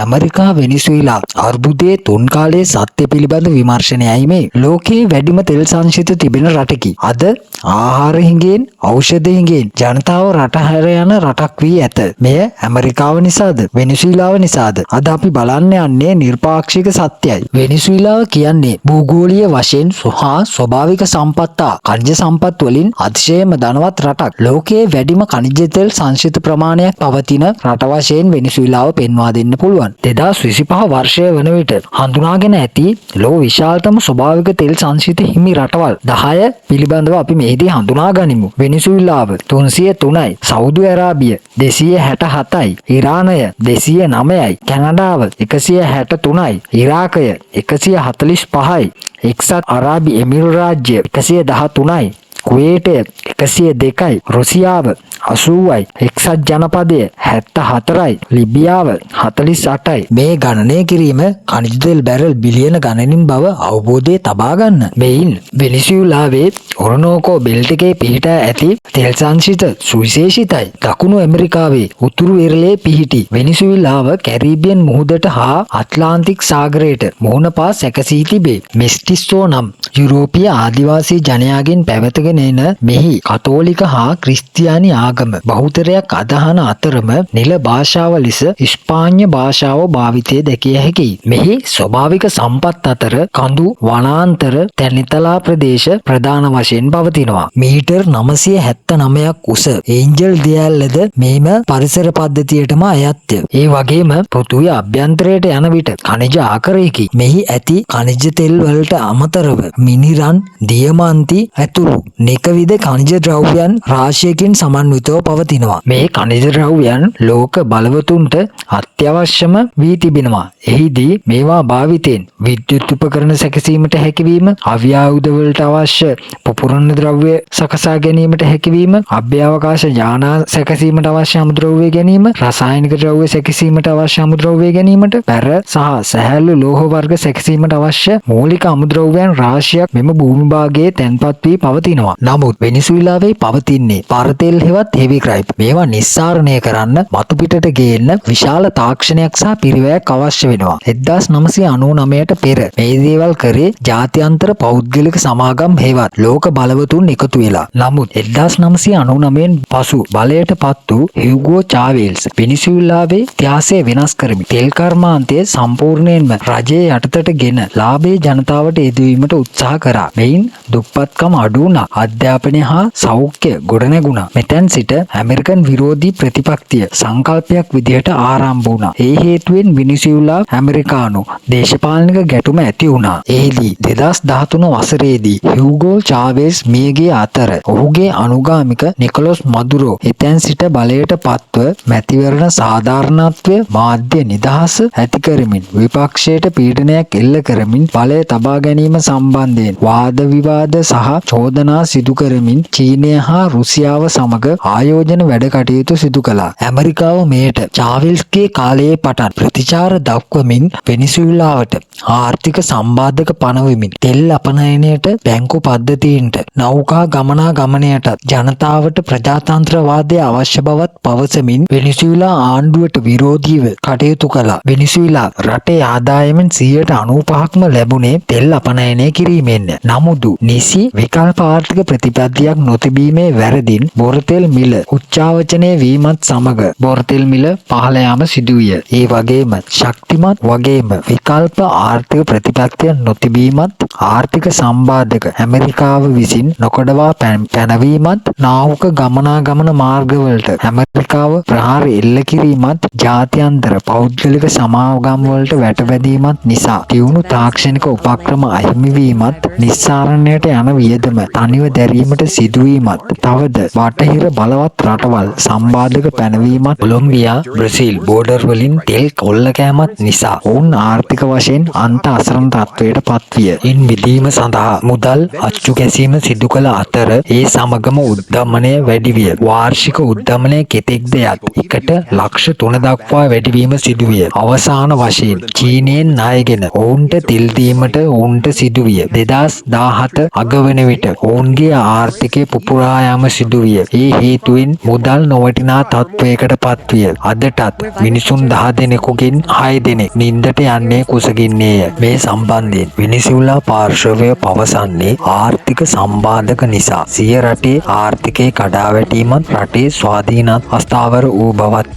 America වෙනිසුයිලා අර්බුදයේ තුන් කාලයේ සත්‍ය පිළිබඳ විමර්ශනයයි මේ. ලෝකයේ වැඩිම තෙල් සංචිත තිබෙන රටකි. අද ආහාර හිඟයෙන්, ඖෂධ හිඟයෙන් ජනතාව රට හැර යන රටක් වී ඇත. මෙය ඇමරිකාව නිසාද, වෙනිසුයිලාව නිසාද? අද අපි බලන්න යන්නේ නිර්පාක්ෂික සත්‍යයි. වෙනිසුයිලාව කියන්නේ භූගෝලීය වශයෙන් හා ස්වභාවික සම්පත් හා ඛනිජ සම්පත් වලින් අතිශයම ධනවත් රටක්. ලෝකයේ වැඩිම ඛනිජ තෙල් සංචිත ප්‍රමාණයක් පවතින රට වශයෙන් වෙනිසුයිලාව පෙන්වා දෙන්න පුළුවන්. 2025 වර්ෂය වන විට හඳුනාගෙන ඇති ලොව විශාලතම ස්වභාවික තෙල් සංචිත හිමි රටවල් 10 පිළිබඳව අපි මෙහිදී හඳුනා ගනිමු. වෙනිසුයිලාව 303යි, සෞදි අරාබිය 267යි, ඉරානය 209යි, කැනඩාව 163යි, ඉරාකය 145යි, එක්සත් අරාබි එමිර් රාජ්‍ය 113යි, කුවේටය 102යි, රුසියාව 80යි, එක්සත් ජනපදය 74යි, ලිබියාව 48යි. මේ ගණනය කිරීම ඛනිජ තෙල් බැරල් බිලියන ගණනින් බව අවබෝධයේ තබා ගන්න. මෙයින් වෙනිසුයිලාවේ ඔරනෝකෝ බෙල්ට් එකේ පිහිටා ඇති තෙල් සංචිත සුවිශේෂිතයි. දකුණු ඇමරිකාවේ උතුරු වෙරළේ පිහිටි වෙනිසුයිලාව කැරීබියන් මුහුදට හා ඇට්ලාන්ටික් සාගරයට මුහුණ පා සැකසී තිබේ. මෙස්ටිස්සෝ නම් යුරෝපීය ආදිවාසී ජනයාගෙන් පැවතගෙන එන මෙහි කතෝලික හා ක්‍රිස්තියානි ආගම බහුතරයක් අදහන අතරම නිල භාෂාව ලෙස ස්පාඤ්ඤ භාෂාව භාවිතය දැකිය හැකියි. මෙහි ස්වභාවික සම්පත් අතර කඳු, වනාන්තර, තැනිතලා ප්‍රදේශ ප්‍රධාන වශයෙන් පවතිනවා. මීටර් 979ක් උස ඒන්ජල් දියැල්ලද මෙම පරිසර පද්ධතියටම අයත්ය. ඒ වගේම පෘථුවිය අභ්‍යන්තරයට යන විට ඛනිජ ආකරයකි. මෙහි ඇති ඛනිජ තෙල් වලට අමතරව මිනිරන්, දියමන්ති ඇතුළු නෙකවිධ ඛනිජ ද්‍රව්‍යයන් රාශියකින් සමන්විතව පවතිනවා. මේ ඛනිජ ද්‍රව්‍යයන් ලෝක බලවතුන්ට අත්‍යවශ්‍යම වී තිබෙනවා. එහිදී මේවා භාවිතයෙන් විද්‍යුත් උපකරණ සැකසීමට හැකිවීම, අවි ආයුධ වලට අවශ්‍ය පුපුරන ද්‍රව්‍ය සකසා ගැනීමට හැකිවීම, අභ්‍යවකාශ යානා සැකසීමට අවශ්‍ය අමුද්‍රව්‍ය ගැනීම, රසායනික ද්‍රව්‍ය සැකසීමට අවශ්‍ය අමුද්‍රව්‍ය ගැනීමට, පැර සහ සැහැල්ලු ලෝහ වර්ග සැකසීමට අවශ්‍ය මූලික අමුද්‍රව්‍යයන් රාශියක් මෙම භූමි භාගයේ තැන්පත් වී පවතිනවා. නමුත් වෙනිසුයිලාවේ පවතින්නේ පරතෙල් හෙවත් හෙවි ක්‍රයිඩ්. මේවා නිස්සාරණය කරන්න, මතු පිටට ගේන්න විශාල තාක්ෂණයක් සහ පිරිවැයක් අවශ්‍ය වෙනවා. 1999ට පෙර මේ දේවල් කරේ ජාත්‍යන්තර පෞද්ගලික සමාගම් හෙවත් ලෝක බලවතුන් එකතු වෙලා. නමුත් 1999න් පසු බලයට පත් වූ හියුගෝ චාවේල්ස් වෙනිසුයිලාවේ ඉතිහාසය වෙනස් කරමින් තෙල් කර්මාන්තය සම්පූර්ණයෙන්ම රජයේ යටතට ගෙන ලාභය ජනතාවට යෙදවීමට උත්සාහ කරා. මෙයින් දුප්පත්කම අඩු වුණා. අධ්‍යාපනය හා සෞඛ්‍ය ගොඩනැගුණා. මෙතැන් සිට ඇමරිකන් විරෝධී ප්‍රතිපත්තිය සංකල්පයක් විදිහට ආරම්භ වුණා. ඒ හේතුවෙන් වෙනිසුයිලා ඇමරිකානු දේශපාලනික ගැටුම ඇති වුණා. එහිදී 2013 වසරේදී හියුගෝ චාවේස් මියගිය අතර ඔහුගේ අනුගාමික නිකොලස් මදුරෝ එතැන් සිට බලයට පත්ව මැතිවරණ සාධාරණත්වය, මාධ්‍ය නිදහස ඇති කරමින්, විපක්ෂයට පීඩනයක් එල්ල කරමින්, බලය තබා ගැනීම සම්බන්ධයෙන් වාද විවාද සහ චෝදනා සිදු කරමින් චීනය හා රුසියාව සමග ආයෝජන වැඩ කටයුතු සිදු කළා. ඇමරිකාව මෙයට චාවෙස්ගේ කාලයේ පටන් ප්‍රතිචාර දක්වමින් වෙනිසුයිලාවට ආර්ථික සම්බාධක පනවමින් තෙල් අපනයනයට, බැංකු පද්ධතීන්ට, නෞකා ගමනාගමනයටත් ජනතාවට ප්‍රජාතන්ත්‍රවාදය අවශ්‍ය බවත් පවසමින් වෙනිසුයිලා ආණ්ඩුවට විරෝධීව කටයුතු කළා. වෙනිසුයිලා රටේ ආදායමෙන් 95%ක්ම ලැබුණේ තෙල් අපනයනය කිරීමෙන්ය. නමුදු නිසි විකල්ප ආර්ථික ප්‍රතිපත්තියක් නොතිබීමේ වැරදින් බොරතෙල් මිල උච්චාවචනය වීමත් සමග බොරතෙල් මිල පහළ යාම සිදුවිය. ඒ වගේම ශක්තිමත් වගේම විකල්ප ආර්ථික ප්‍රතිපත්තියක් නොතිබීමත්, ආර්ථික සම්බාධක ඇමරිකාව විසින් නොකඩවා පැනවීමත්, නාවක ගමනාගමන මාර්ගවලට ඇමරිකාව ප්‍රහාර එල්ල කිරීමත්, ජාත්‍යන්තර පෞද්ගලික සමාගම් වලට වැටවැදීමත් නිසා තියුණු තාක්ෂණික උපක්‍රම අහිමි වීමත්, නිස්සාරණයට යන වියදම තනිව දැරීමට සිදුවීමත්, තවද බටහිර බලවත් රටවල් සම්බාධක පැනවීමත්, කොලොම්බියා බ්‍රසීල් බෝඩර් වලින් තෙල් කොල්ල කෑමත් නිසා ඔවුන් ආර්ථික වශයෙන් අන්ත අසරණ තත්ත්වයට පත්විය. ඉන් මිදීම සඳහා මුදල් අච්චු ගැසීම සිදු කළ අතර ඒ සමගම උද්ධමනය වැඩි විය. වාර්ෂික උද්ධමනය කෙතෙක්ද යත් එකට ලක්ෂ 3 දක්වා වැඩිවීම සිදුවිය. අවසාන වශයෙන් චීනයෙන් ණයගෙන ඔවුන්ට තෙල් දීමට ඔවුන්ට සිදුවිය. 2017 අග වන විට ඔවුන්ගේ ඔවුන්ගේ ආර්ථිකය පුපුරා යාම සිදුවිය. ඒ හේතුවෙන් මුදල් නොවටිනා තත්ත්වයකට පත්විය. අදටත් මිනිසුන් 10 දෙනෙකුගෙන් 6 දෙනෙක් නින්දට යන්නේ කුසගින්නේය. මේ සම්බන්ධයෙන් වෙනිසුවෙලා පාර්ශවය පවසන්නේ ආර්ථික සම්බාධක නිසා සිය රටේ ආර්ථිකය කඩාවැටීමත් රටේ ස්වාධීනත් අස්ථාවර වූ බවත්,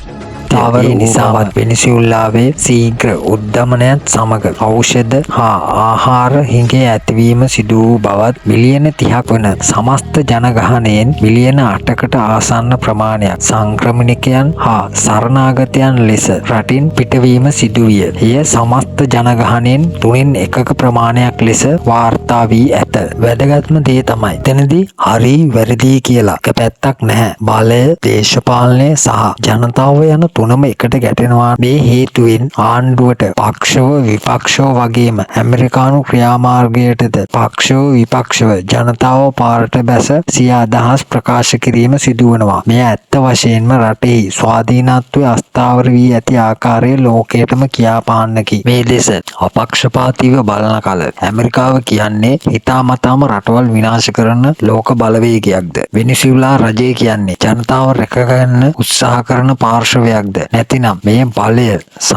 ඒ නිසාවත් වෙනිසියුල්ලාවේ සීඝ්‍ර උද්ධමනයත් සමග ඖෂධ හා ආහාර හිඟය ඇතිවීම සිදු වූ බවත්, මිලියන 30ක් වන සමස්ත ජනගහනයෙන් මිලියන 8කට ආසන්න ප්‍රමාණයක් සංක්‍රමණිකයන් හා සරණාගතයන් ලෙස රටින් පිටවීම සිදුවිය. එය සමස්ත ජනගහනයෙන් තුනෙන් එකක ප්‍රමාණයක් ලෙස වාර්තා වී ඇත. වැදගත්ම දේ තමයි, එතනදී හරි වැරදි කියලා එක පැත්තක් නැහැ. බලය, දේශපාලනය සහ ජනතාව යන තුනම එකට ගැටෙනවා. මේ හේතුවෙන් ආණ්ඩුවට පක්ෂව විපක්ෂව වගේම ඇමරිකානු ක්‍රියාමාර්ගයටද පක්ෂව විපක්ෂව ජනතාව පාරට බැස සිය අදහස් ප්‍රකාශ කිරීම සිදුවනවා. මෙය ඇත්ත වශයෙන්ම රටෙහි ස්වාධීනත්වය අස්ථාවර වී ඇති ආකාරය ලෝකයටම කියාපාන්නකි. මේ දෙස අපක්ෂපාතීව බලන කල ඇමරිකාව කියන්නේ හිතාමතාම රටවල් විනාශ කරන ලෝක බලවේගයක්ද? වෙනිසියුලා රජය කියන්නේ ජනතාව රැකගන්න උත්සාහ කරන පාර්ශවයක්ද? නැතිනම් මේ බලය සහ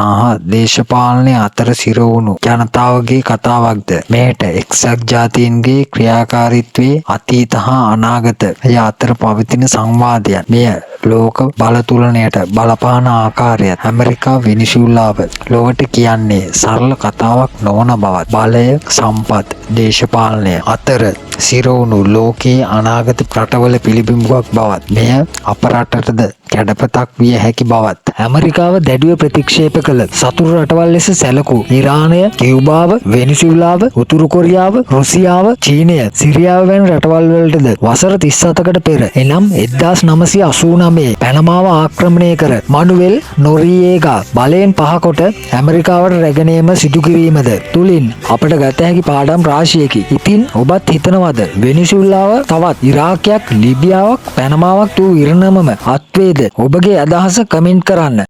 දේශපාලනය අතර සිරවුණු ජනතාවගේ කතාවක්ද? මෙයට එක්සත් ජාතීන්ගේ ක්‍රියාකාරීත්වයේ අතීත හා අනාගත ය අතර පවතින සංවාදයන්, මෙය ලෝක බලතුලනයට බලපාන ආකාරයත්, ඇමරිකා වෙනිසියුලාව ලොවට කියන්නේ සරල කතාවක් නොවන බවත්, බලය, සම්පත්, දේශපාලනය අතර සිරවුණු ලෝකයේ අනාගත රටවල පිළිබිඹුවක් බවත්, මෙය අප රටටද කැඩපතක් විය හැකි බවත්, ඇමරිකාව දැඩිව ප්‍රතික්ෂේප කළ සතුරු රටවල් ලෙස සැලකූ ඉරානය, කියුබාව, වෙනිසුවෙලාව, උතුරු කොරියාව, රුසියාව, චීනය, සිරියාව වැනි රටවල් වලටද වසර 37කට පෙර, එනම් 1989 පැනමාව ආක්‍රමණය කර මනුවෙල් නොරියේගා බලයෙන් පහකොට ඇමරිකාවට රැගෙන ඒම සිදු කිරීමද තුලින් අපට ගත හැකි පාඩම් රාශියකි. ඉතින් ඔබත් හිතනවද වෙනිසුවෙලාව තවත් ඉරාකයක්, ලිබියාවක්, පැනමාවක් වූ ඉරණමම අත්වේද? ඔබගේ අදහස කමෙන්ට් කරන්න.